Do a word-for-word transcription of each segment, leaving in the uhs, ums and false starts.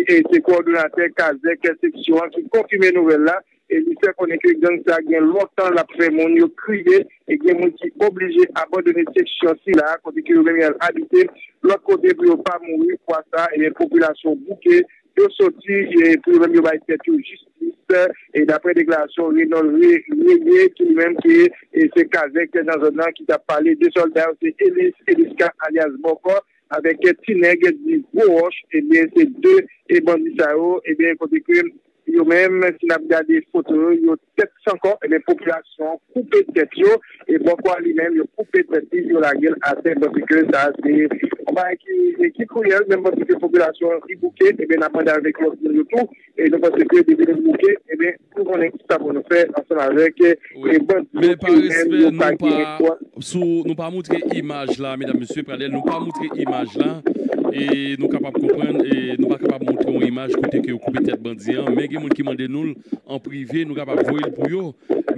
E se kowòdonatè kazèk seksyon an ki konfime nouvèl la. E li fè konnen ke gang sa gen lontan l ap fè moun yo kriye e gen moun ki oblije abandone seksyon sila kote ke yo menm y al abite lòt kote pou yo pa mouri. Fwa sa, ebyen, popilasyon bouke, yo soti e pou yo menm yo bay tèt yo jistis. E daprè deklarasyon Renol Reye ki li menm ki e se kazèk nan zòn nan ki t ap pale, de sòlda yo se Elis Eliska alyas Bòkò avèk ti nèg di Gwo Wòch, ebyen se de e bandi sa yo, ebyen kote ke yo menm, si n ap gade foto yo, yo tèt san kò, ebyen popilasyon koupe tèt yo, e Bòkò a li menm, yo koupe tèt li, yo lage l atè, paske sa se yon bagay ki, ki kriyèl, menm paske popilasyon an li bouke, ebyen n ap mande avèk lòt moun yo tou, e nou panse ke depi nou bouke, ebyen nou konnen kisa pou nou fè ansanm avèk e bandi yo ki yo menm yo pa gen fwa. Sou, nou pa moutre imaj la, medam, mesye, Pradèl, nou pa moutre imaj la, e nou kapab konprann, e nou pa kapab moutre yon imaj kote ke yo koupe tèt bandi an, men gen moun ki mande nou l an prive, nou kapab voye l pou yo.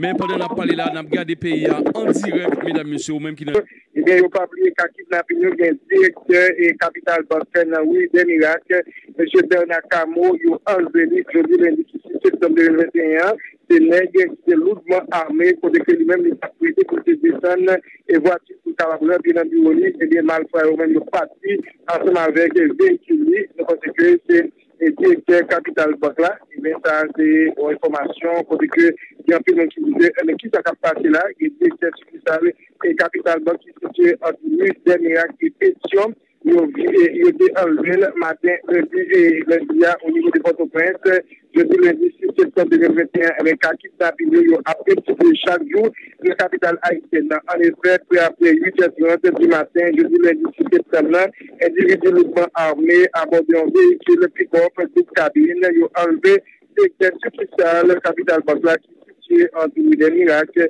Men pandan n ap pale la, n ap gade peyi a an dirèk, medam, mesye, ou menm ki nan. Ebyen, yo pa bliye ka kidnapin yo, gen direktè e Kapital Bank nan ri Dèmirak, mesye Bernard Cameau, yo anlve li jodi lendi ki sis septanm de mil venteyen an. Se nèg ki te loudman ame, kote ke li menm li t ap prete pou l te desann e vwati pou l kapab rantre nan biwo li, ebyen malfra yo menm yo pati ansanm avèk veyikil li. Nou panse ke se e direktè Kapital Bank la, ebyen sa se yon enfòmasyon kote ke gen anpil moun ki di ke, ebyen kisa k ap pase la, gen direktè sikisal e Kapital Bank ki sitiye ant Ri Dèmirak e Petyon, yo, yo te anlve l maten lendi, e, lendi a o nivo de Pòtoprens. Jodi lendi sis septanm de mil venteyen, ebyen ka kidnapin yo, yo ap repwodui chak jou nan kapital ayisyèn nan. Annefè, prè apre uit è trant di maten jodi lendi sis septanm nan, endividi loudman ame abòde yon veyikil pikòp doub kabin, yo anlve direktè sikisal Kapital Bank la ki sitiye ant Ri Dèmirak e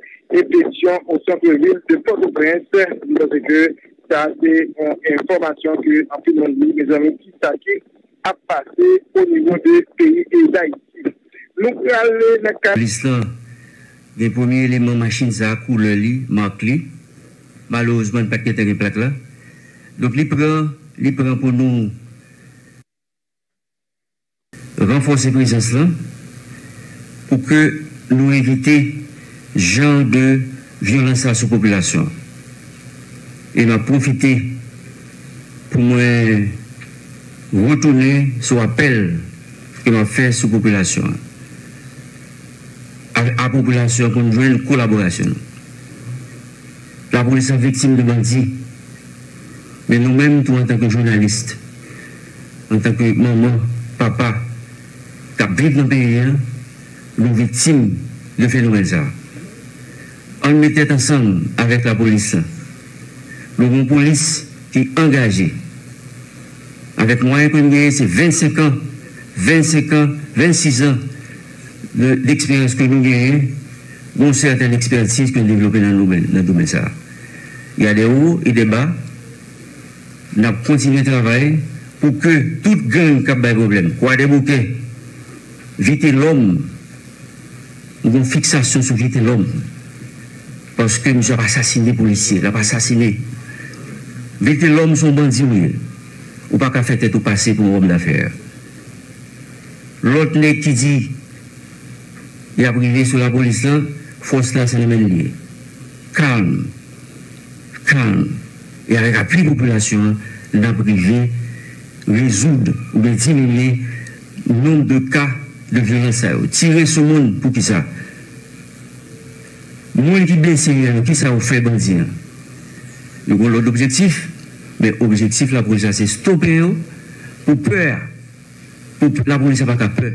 Petyon o santrevil de Pòtoprens. Nou panse ke sa se yon enfòmasyon ke anpil moun di, mezanmi, kisa ki ap pase o nivo de peyi e Dayiti. Nou prale nan ka. Polis lan gen premye eleman machin sa a, koulè li, mak li. Malerezman, li pa t gentan gen plak la. Donk, li pran, li pran pou nou ranfòse prezans lan pou ke nou evite jan de vyolans sa sou popilasyon an. E m ap pwofite pou mwen retounen sou apèl ke m ap fè sou popilasyon an. A, a popilasyon an pou n jwenn kolaborasyon nou. Lapolis lan viktim de bandi. Men nou menm tou antanke jounalis, antanke manman, papa k ap viv nan peyi a, nou viktim de fenomèn sa a. Ann met tèt ansanm avèk lapolis la. Nou gen yon polis ki angaje. Avèk mwayen ke n genyen, se vennsenk an, vennsenk an, vennsis an de, deksperyans ke nou genyen, gen yon sètèn ekspètiz ke n devlope nan domèn, nan domèn sa a. Il y a des hauts et des bas. N ap kontinye travay pou ke tout gang k ap bay pwoblèm, Kwadèboukè, Vitelòm, m gen yon fiksasyon sou Vitelòm. Paske misye ap asasine polisye, l ap asasine. Vitelòm se yon bandi ou ye. Ou pa ka fè tèt ou pase pou yon òm dafè. Lòt nèg ki di y ap rive sou lapolis lan, fòs la se nan men l li ye. Kalm. Kalm. E avèk apui popilasyon an, n ap rive rezoud oubyen diminye nonb de ka de vyolans sa yo. Tire sou moun, poukisa? Moun ki blese yo, kisa yo fè bandi an? Yo gen lòt objektif, men objektif lapolis la se stope yo pou pè a. Pou lapolis la pa ka pè.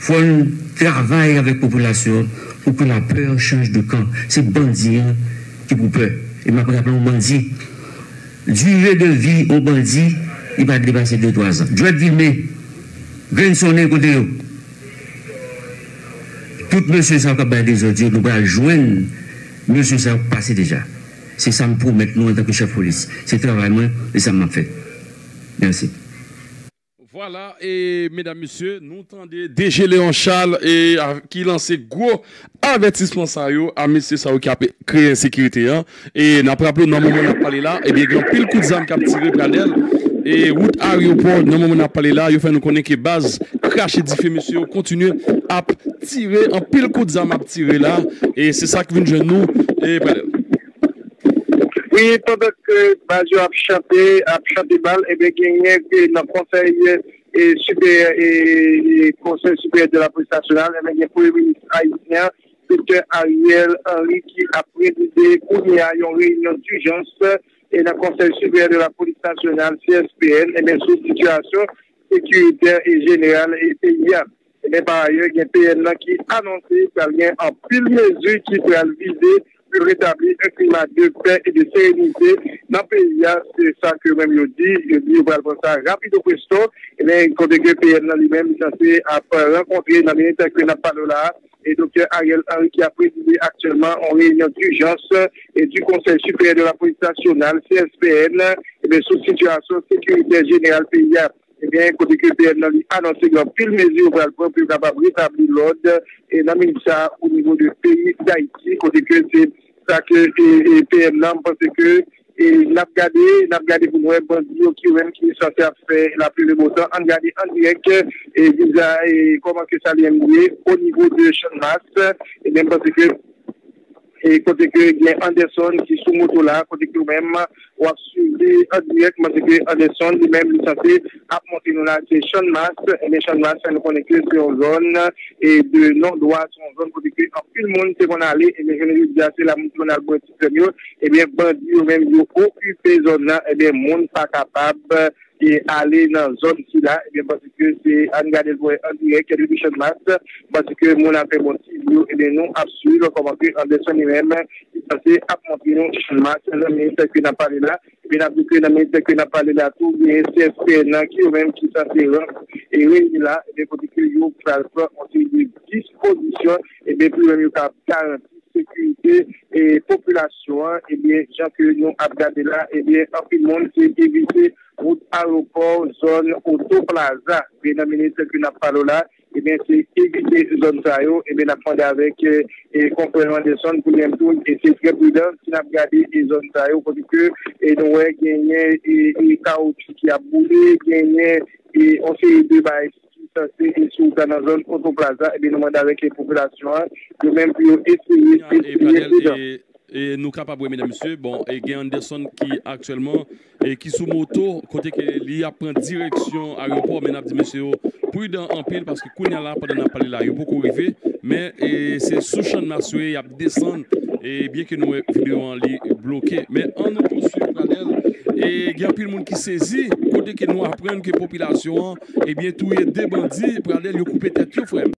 Fò n travay avèk popilasyon an pou ke lapè chanj de kan. Se bandi an ki pou pè. E m ap raple yon bandi, dire de vi yon bandi, li pa depase de twa zan. Djwèt filme, grenn sonnen kote yo. Tout mesye sa yo k ap bay dezòd yo, nou pral jwenn mesye sa yo k pase deja. Se sa m pwomèt nou antanke chèf polis. Se travay mwen, e sa m ap fè. Mèsi. Vwala, e medam, mesye, nou tande D G Léon Charles e a, ki lanse gwo avètisman sa yo a mesye sa yo ki ap kreye ensekirite an. E n ap raple w, nan moman n ap pale la, ebyen, gen anpil kout zam k ap tire, Pradèl, e wout ayewopò, nan moman n ap pale la, yo fè nou konnen ke baz krache dife, mesye yo kontinye ap tire, anpil kout zam ap tire la, e se sa k vin jwenn nou, e Pradel. Wi, pandan ke baz yo ap chante, ap chante bal, ebyen genyen ke nan konsèy e, siperyè, e, e, Konsèy Siperyè de la Polis Nasyonal, ebyen gen Premye Minis ayisyen, Doktè Ariel Henry, ki ap prezide kounye a yon reyinyon dijans e nan Konsèy Siperyè de la Polis Nasyonal, C S P N, ebyen sou sitiyasyon sekiritè e jeneral e peyi a. Ebyen pa ayè, gen P N nan ki anonse pral gen anpil mezi ki pral vize pou retabli yon klima de pè e de serenite nan peyi a. Se sa ke menm yo di. Yo di yo pral pran sa rapido presto. Ebyen, kote ke P N nan li menm, li sanse ap rankontre nan minit ke n ap pale la a, e Doktè Ariel Henry ki ap prezide aktyèlman yon reyinyon dijans e du Conseil Supérieur de la Police Nationale, C S P N, ebyen, sou sitiyasyon sekiritè jeneral peyi a. Ebyen, kote ke P N nan li anonse gen anpil mezi yo pral pran pou yo kapab retabli lòd e nan minit sa a o nivo de peyi Dayiti, kote ke se sa ke e, e, P N nan, m panse ke e, n ap gade, n ap gade pou n wè bandi yo ki yo menm ki sanse ap fè lapli le beau temps. Ann gade an dirèk e viza e kòman ke sa li menm ye o nivo de Channmas. Ebyen, m panse ke e kote ke gen Anderson ki sou moto la, kote ke ou menm w ap swiv li an dirèk, m panse ke Anderson li menm li sanse ap montre nou la se Channmas. Ebyen Channmas, nou konnen ke se yon zòn e de non dwa, se yon zòn kote ke anpil moun te konn ale, ebyen jounen jodi a se la moun te konn al bwè ti krèm yo. Ebyen bandi yo menm yo okipe zòn nan, ebyen moun pa kapab e ale nan zòn sila, ebyen paske se, ann gade l pou wè an dirèk depi Channmas, paske moun ap fè bon ti vi yo, ebyen nou ap swiv kòman ke Anderson li menm li sanse ap montre nou Channmas nan minit ke n ap pale la. Ebyen n ap di ke nan minit ke n ap pale la tou, gen C S P N nan ki yo menm ki sanse rank e reyini la, ebyen kote ke yo pral pran yon seri de dispozisyon, ebyen pou yo menm yo ka garanti sekirite e popilasyon an. Ebyen jan ke nou ap gade la, ebyen anpil moun se evite wout ayewopò, zòn Oto Plaza. Ebyen nan minit ke n ap pale w la, ebyen se evite zòn sa yo. Ebyen n ap mande avèk e konfrè nou Anderson pou li menm tou e se trè pridan si n ap gade e zòn sa yo kote ke e nou wè genyen e, e kawotchou ki ap boule, genyen e yon seri de bagay ki sanse e si w ta nan zòn Oto Plaza, ebyen nou mande avèk e popilasyon an yo menm pou yo eseye eseye pridan. E nou kapab wè medam mesye, bon, e gen Anderson ki aktyèlman e ki sou moto kote ke li ap pran direksyon ayewopò, men n ap di mesye yo pridan anpil paske kounye a la pandan n ap pale la yo poko rive, men e se sou Channmas yo ye, y ap desann, e byen ke nou wè videyo an li bloke, men ann nou pouswiv Pradel. E gen anpil moun ki sezi kote ke nou aprann ke popilasyon an ebyen touye de bandi Pradel, yo koupe tèt yo frè m.